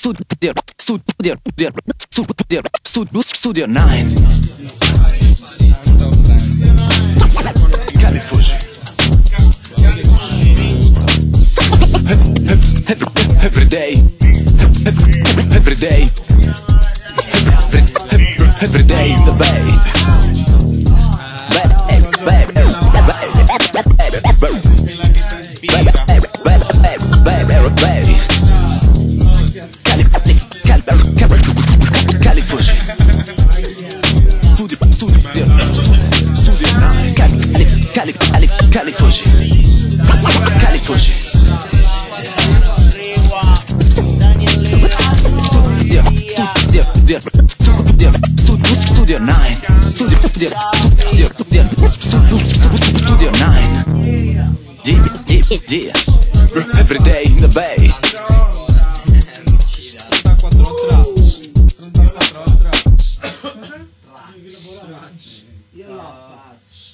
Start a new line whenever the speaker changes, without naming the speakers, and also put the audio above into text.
Studio Studio Studio Studio Studio 9 Califuji Every day Every day Every day in the bay Bay Bay Bay Bay Bay Cali Cali Califuji Studio Studio Studio 9 Cali Cali Cali Califuji Califuji Studio Studio Studio Studio Studio 9 Studio Studio Studio Studio Studio 9 Yeah yeah yeah Every day in the bay
Io la faccio.